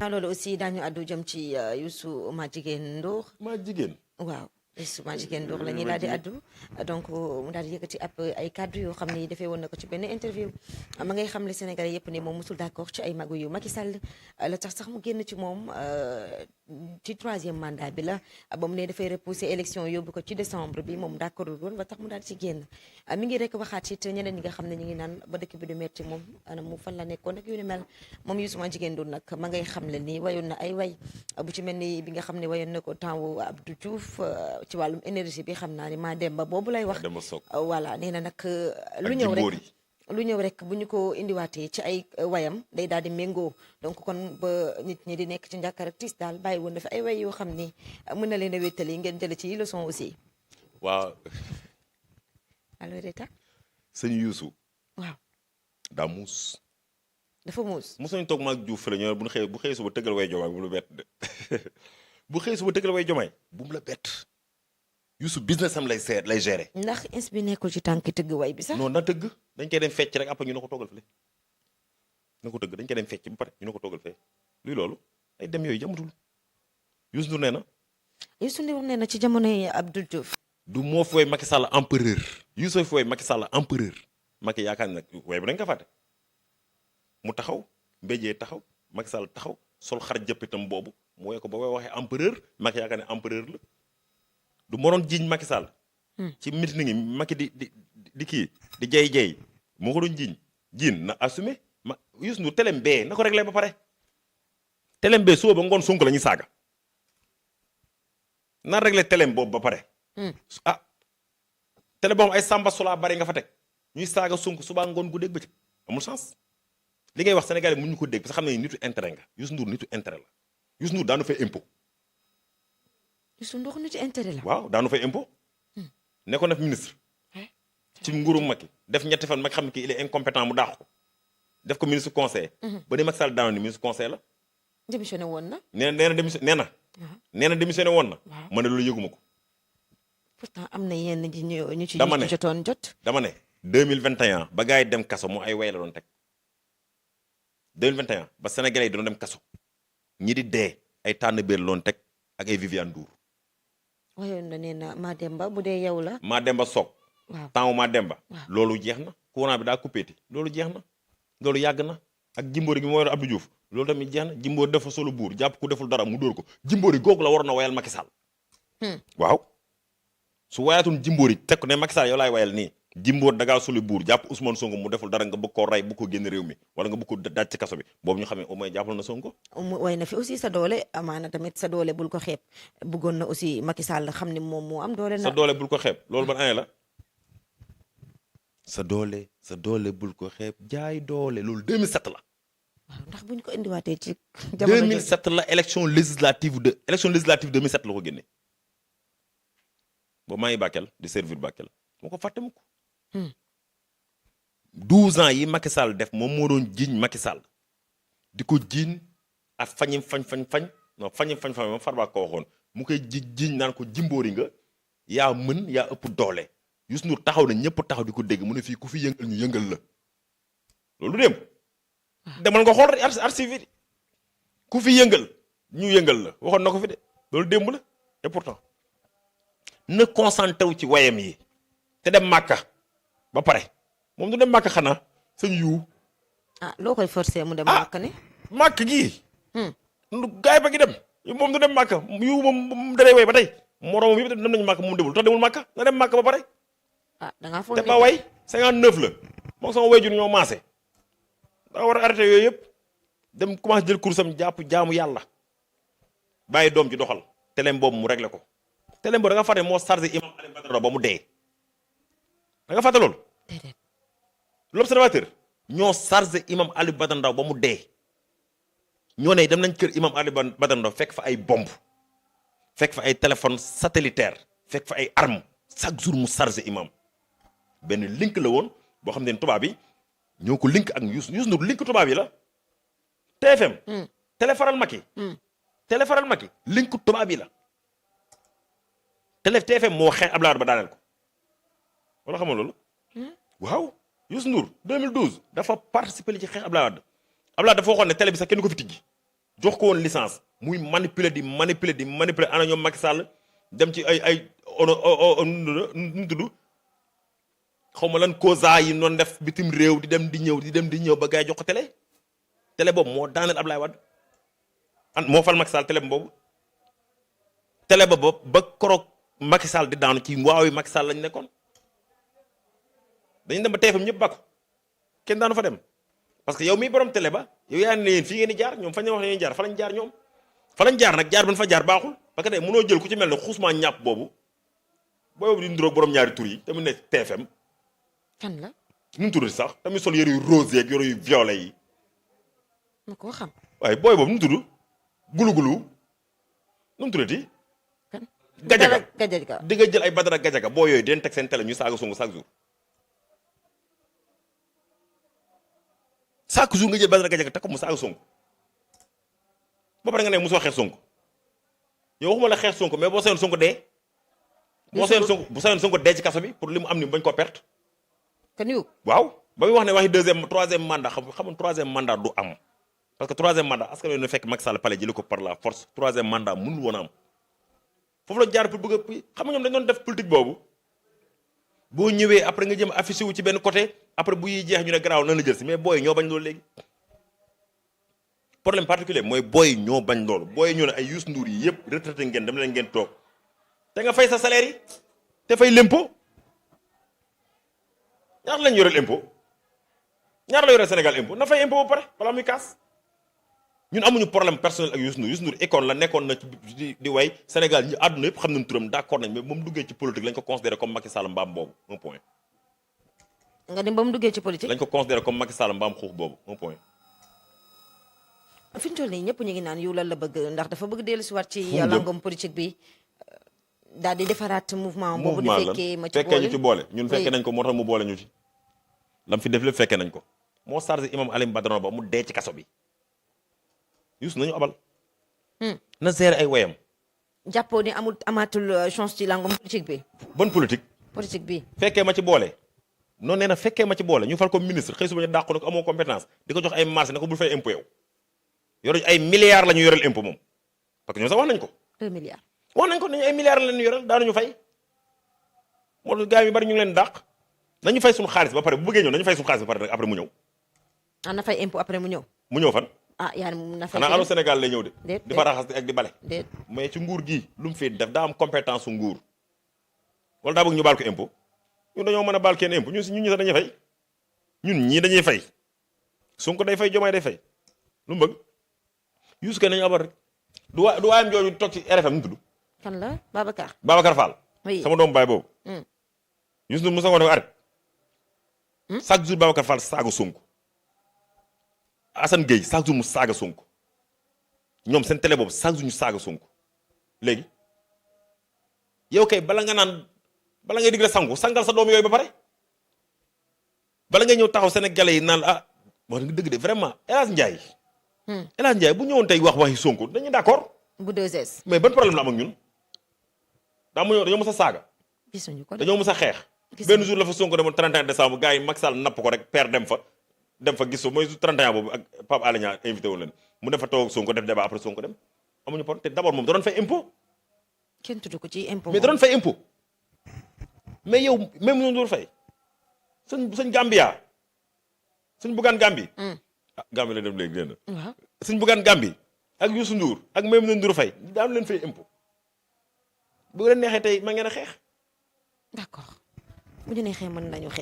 loolu aussi daañu àddu jëm ci Youssou Madjiguène Ndour. Madjiguène. waaw Youssou Madjiguène Ndour la ñuy daal di àddu donc mu daal di yëkkati ab ay kaddu yoo xam ne defee woon na ko ci benn interview ma ngay xam le Sénégalais yëpp ne moom musul d'accord ci ay magu yu Macky Sall la tax sax mu génn ci moom ci 3e mandat bi la ba mu ne dafay repousser élection yóbbu ko ci décembre bi moom d'accordul woon ba tax mu daal di ci génn mi ngi rek waxaat it ñeneen ñi nga xam ne ñu ngi naan ba dëkk bi du metti moom ana mu fan la nekkoon ak yu ni mel moom Youssou Madjiguène Ndour nag ma ngay xam le ni wayoon na ay way bu ci mel ni bi nga xam ne wayoon na ko temps wu Abdou Diouf ci wàllum énergie bi xam naa ni maa dem ba boobu lay wax voilà nee na nag lu ñëw rek bu ñu ko indiwaatee ci ay wayam day daal di méngoo donc kon ba nit ñi di nekk ci njàkkar ak tiis daal bàyyi woon dafa ay way yoo xam ni mën na leen a wéttali ngeen jële ci leçon aussi waaw alors Rita sëñ Youssou waaw daa muus dafa muus mos nañu toog maag Diouf la ñoo bu xëy suba tëggal way jomaay bu mu la bett de bu xëy suba tëggal way jomaay bu mu la bett Youssou business am lay gérer. ndax ins bi nekkul ci tànki tëgg way bi sax. non na tëgg dañ koy dem fecc rek après ñu ne ko toogal fële na ko tëgg dañ koy dem fecc ba pare ñu ne ko toogal fee luy loolu ay dem yooyu jamatul Youssou Ndour nee na. Youssou Ndour nee na ci jamonoy Abdou Diouf. du moo fooy Macky Sall empereur Youssou fooy Macky Sall empereur Macky yaakaar nag way bu dañ ko fàtte mu taxaw mbéjee taxaw Macky Sall taxaw sol xar jëppitam boobu mu woy ko ba way waxee empereur Macky yaakaar ne empereur la. du moroon jiiñ Macky Sall ci meeting ngi Macky di kii di jay moo ko doon jiin na assumé Youssou Ndour telem bee na ko réglé ba pare telem bee suba ba ngoon Sonko la ñuy saaga na réglé telem boobu ba pare télé boo xam ay Samba Sola bari nga fa teg ñuy saaga Sonko suba ngoon guddeeg bëccëg amul sens li ngay wax Sénégalais mënuñu ko dégg parce que xam ne nitu intérêt nga Youssou Ndour nitu intérêt la Youssou Ndour daanu fay impôt Youssou Ndour nitu intérêt la. waaw daanu fay impôt nekkoon na ministre ci nguuru Macky def ñetti fan Macky xam ne kii il est incompétent mu daax ko def ko ministre conseil ba ni Macky Sall daanu ni ministre conseil la démissionné woon na. nee na démissionné woon na ma ne loolu yëguma ko pourtant am na yenn ji ñu ci dama ne jotoon jot. dama ne 2021 ba gars yi dem kaso mu ay way la doon teg 2021 ba Sénégalais yi doon dem kaso ñi di dee ay tànn béer la doon teg ak ay Viviane Ndour wayoon na nee na Mademba bu dee yow la. Mademba Sock waaw temps Mademba waaw loolu jeex na courant bi daa coupéti loolu jeex na loolu yàgg na ak jimboori gi moo yor Abdou Diouf loolu tamit jeex na jimboori dafa solo buur jàpp ku deful dara mu dóor ko jimboori googu la waroon na wayal Macky Sall waaw su wayaatoon jimboori teg ko ne Macky Sall yow laay wayal nii jimboor dagaa soli buur jàpp Ousmane Sonko mu deful dara nga bëgg koo rey bu ko génn réew mi wala nga bëgg ko daaj ci kaso bi boobu ñu xam ne au moins jàppal na Sonko way na fi aussi sa doole amaana tamit sa doole bul ko xeeb bëggoon na aussi Macky Sall xam ne moom moo am doole na sa doole bul ko xeeb loolu ban année la sa doole bul ko xeeb jaay doole loolu 2007 la waaw ndax bu ñu ko indiwaatee ci jamono 2007 la élection législative 2007 la ko génne boobu maa ngi Bakel di servir Bakel moo ko fàtte mu ko 12 ans yi Macky Sall def moom moo doon jiiñ Macky Sall di ko jiiñ ak fañim fañ moom Farba ko waxoon mu koy jiiñ naan ko jimboori nga yaa mën yaa ëpp doole Youssou Ndour taxaw na ñëpp taxaw di ko dégg mu ne fii ku fi yëngal ñu yëngal la loolu démb demal nga xool archive ku fi yëngal ñu yëngal la waxoon na ko fi de loolu démb la et pourtant na concentré wu ci wayam yi te dem Màkka ba pare moom du dem Màkka xanaa sëñ yu loo koy forcé mu dem Màkka ne Màkka gii gaay ba gi dem moom du dem Màkka yu moom daree way ba tey moroomam yëpp dem nañu Màkka moom demul tax demul Màkka na dem Màkka ba pare da ngaa foog te ba way 59 la moom sama wayjur ñoo maase daa war a arrêté yooyu yëpp dem commencé jël kursam jaamu yàlla bàyyi doom ji doxal telem boobu mu réglé ko telem boobu da nga fàtte moo chargé imam Alioune Badara Ndao ba mu dee da nga fàtte loolu déedéet l'observateur ñoo chargé imam Alioune Badara Ndao ba mu dee ñoo ne dem nañ kër imam Alioune Badara Ndao fekk fa ay bombe fekk fa ay téléphone satellitaire fekk fa ay arme chaque jour mu chargé imam benn link la woon boo xam ne tubaab bi ñoo ko link ak Youssou Ndour link tubaab yi la TFM téléfaral Macky link tubaab yi la TFM moo xeex Abdoulaye Wade ba daaneel ko wala xamoo loolu waaw Youssou Ndour 2012 dafa participer ci xeex Abdoulaye Wade dafa waxoon ne télé bi sax kenn ko fi tijji jox ko woon licence muy manipuler di manipuler ana ñoom Macky Sall dem ci ay nu mu tudd xaw ma lan causa yi noonu def bitim réew di dem di ñëw ba gars yi jox ko télé boobu moo daaneel Ablaye Wade moo fal Macky Sall télé boobu télé ba koroog Macky Sall di daanu ci waaw yi Macky Sall lañ nekkoon dañu dem ba TFM ñëpp bakko kenn daanu fa dem parce que yow mii borom télé ba yow yaa ne yéen fii ngeen di jaar ñoom fa ñu wax ne jaar fa lañ jaar ñoom fa lañ jaar nag jaar ban fa jaar baaxul parce que tey mënoo jël ku ci mel ne xuusmaa ñàpp boobu boobu di nduroog borom ñaari tur yi tamit ne TFM kan la nu mu tudd sax tamit sol yëre yu rose yeeg yëre yu violet yi ma koo xam waaye booy boobu nu mu tudd gulu-gulu nu mu tuddati kan gajaga di nga jël ay Badara gajaga boo yooyu den teg seen télé ñu saaga Sonko chaque jour nga jël Badara gajaga teg ko mu saaga Sonko ba pare nga ne mosoo xeex Sonko yow waxuma la xeex Sonko mais boo sayoon Sonko dee boo sayoon Sonko dee ci kaso bi pour li mu am ni bañ koo perte kan yu waaw ba muy wax ne waxi troisième mandat xamul troisième mandat du am parce que troisième mandat askan wi na fekk Macky Sall palais jëli ko par la force troisième mandat mënul woon a am foofu la jaar pour bëgg a xam nga ñoom dañ doon def politique boobu boo ñëwee après nga jëm affiché wu ci benn côté après bu yiy jeex ñu ne garaaw na la jël si mais booy ñoo bañ loolu léegi problème particulier mooy booy ñoo bañ loolu booy ñoo ne ay Youssou Ndour yi yëpp retraité ngeen dem leen ngeen toog te nga fay sa salaire yi te fay l'impôt ñaata lañ yoreel impôt ñaata la yoreel Sénégal impôt na fay impôt ba pare balaa muy kaas ñun amuñu problème personnel ak Youssou Ndour icône la nekkoon na ci di way Sénégal ñi àdduna yëpp xam nañ turam d'accord nañ mais ba mu duggee ci politique lañ ko considéré comme Macky Sall mbaam boobu un point. nga dem ba mu duggee ci politique lañ ko considéré comme Macky Sall mbaam xuux boobu un point. fi ñu toll nii ñëpp ñu ngi naan yow lan la bëgg ndax dafa bëgg dellu si waat ci langum politique bi daal di defaraat mouvement boobu di fekkee ma ci boole fekkee ñu ci boole ñun fekkee nañ ko moo tax mu boole ñu ci lam fi def lépp fekkee nañ ko moo chargé imam Alioune Badara Ba mu dee ci kaso bi Youssou nañu abal na gérer ay woyam jàppoo ni amaatul chance ci langum politique bi bonne politique bi fekkee ma ci boole noonu nee na fekkee ma ci boole ñu fal ko ministre xëy suba ñu dàqu ne ko amoo compétence di ko jox ay marché ne ko bul fay impôt yow yor ay milliards la ñu yoreel impôt moom parce que ñoom sax wax nañ ko 2 milliards wax nañ ko nañu ay milliards la ñu yoreel daanuñu fay moo tax gars yi bari ñu ngi leen dàq nañu fay suñu xaalis ba pare bu bëggee ñëw nañu fay suñu xaalis ba pare nag après mu ñëw na fay impôt après mu ñëw fan yaa na fay xanaa Allô Sénégal lay ñëw de di fa raxas ak di bale déet mais ci nguur gi lu mu fi def daa am compétence su nguur wala daa bëgg ñu baal ko impôt ñun dañoo mën a baal kenn impôt ñun ñi sax dañuy fay ñun ñii dañuy fay Sonko day fay Diomaye day fay lu mu bëgg Youssou Kane nañu abal rek du waayam jooju toog ci RFM nu tudd kan la Babacar Fall oui sama doomu baay boobu Youssou Ndour mu sangoon ko arrêt chaque jour Babacar Fall saaga Sonko Assane Gueye chaque jour mu saaga Sonko ñoom seen télé boobu chaque jour ñu saaga Sonko léegi yow kay bala ngay digle sangu sangal sa doom yooyu ba pare bala ngay ñëw taxaw Sénégalais yi naan wax nga dëgg de vraiment El Hadj Ndiaye bu ñëwoon tey waxi Sonko dañuy d'accord bu 2S mais ban problème la am ak ñun dañoo mës a saaga gisuñu ko dañoo mës a xeex benn jour la fa Sonko demoon 31 décembre gars yi Macky Sall napp ko rek père dem fa gis mooy 31 boobu ak Pape Alé Niang invité woon leen mu def fa toog ak Sonko def débat après Sonko dem amuñu problème te d'abord moom da doon fay impôt kenn tudd ko ci impôt mais da doon fay impôt mais yow même ñu doon fay sëñ Gambia sëñ Bougane Gambie Gambie la dem léegi dégg na waaw sëñ Bougane Gambie ak Youssou Ndour ak même Ndour fay daanu leen fay impôt bu leen neexee tey ma ngeen a xeex d'accord bu ñu neexee mën nañu xeex